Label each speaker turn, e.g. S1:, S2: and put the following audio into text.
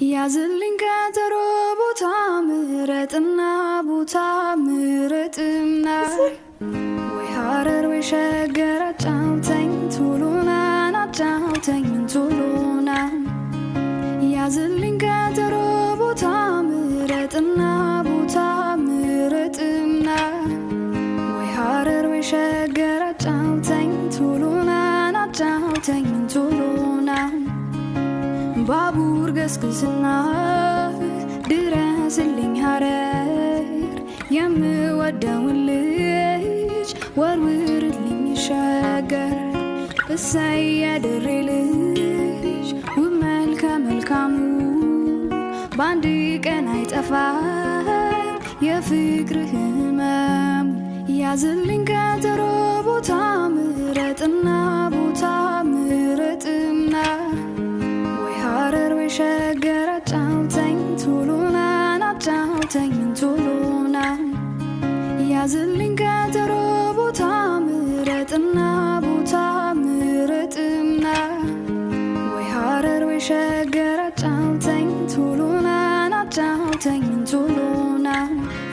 S1: ያዝልኝ ቀጠሮ ቦታ ምረጥና ቦታ ምረጥና ወይ ሀረር ወይ ሸገር አጫውተኝ ቶሎና አጫውተኝ ቶሎና። ያዝልኝ ቀጠሮ ቦታ ምረጥና ቦታ ምረጥና ወይ ሀረር ወይ ሸገር አጫውተኝ ቶሎና አጫውተኝ ቶሎና። ባቡር ገስግስና ድረስልኝ ሀረር የምወደውን ልጅ ወርውርልኝ ሸገር። እሰይ የድሬ ልጅ ውብ መልከ መልካሙ በአንድ ቀን አይጠፋም የፍቅር ህመም። ያዝልኝ ቀጠሮ ቦታ ምረጥና ቦታ ምረጥና ወይ ሀረር ወይ ሸገር አጫውተኝ ቶሎና አጫውተኝ ቶሎና። ያዝልኝ ቀጠሮ ቦታ ምረጥና ቦታ ምረጥና ወይ ሀረር ወይ ሸገር አጫውተኝ ቶሎና አጫውተኝ ቶሎና።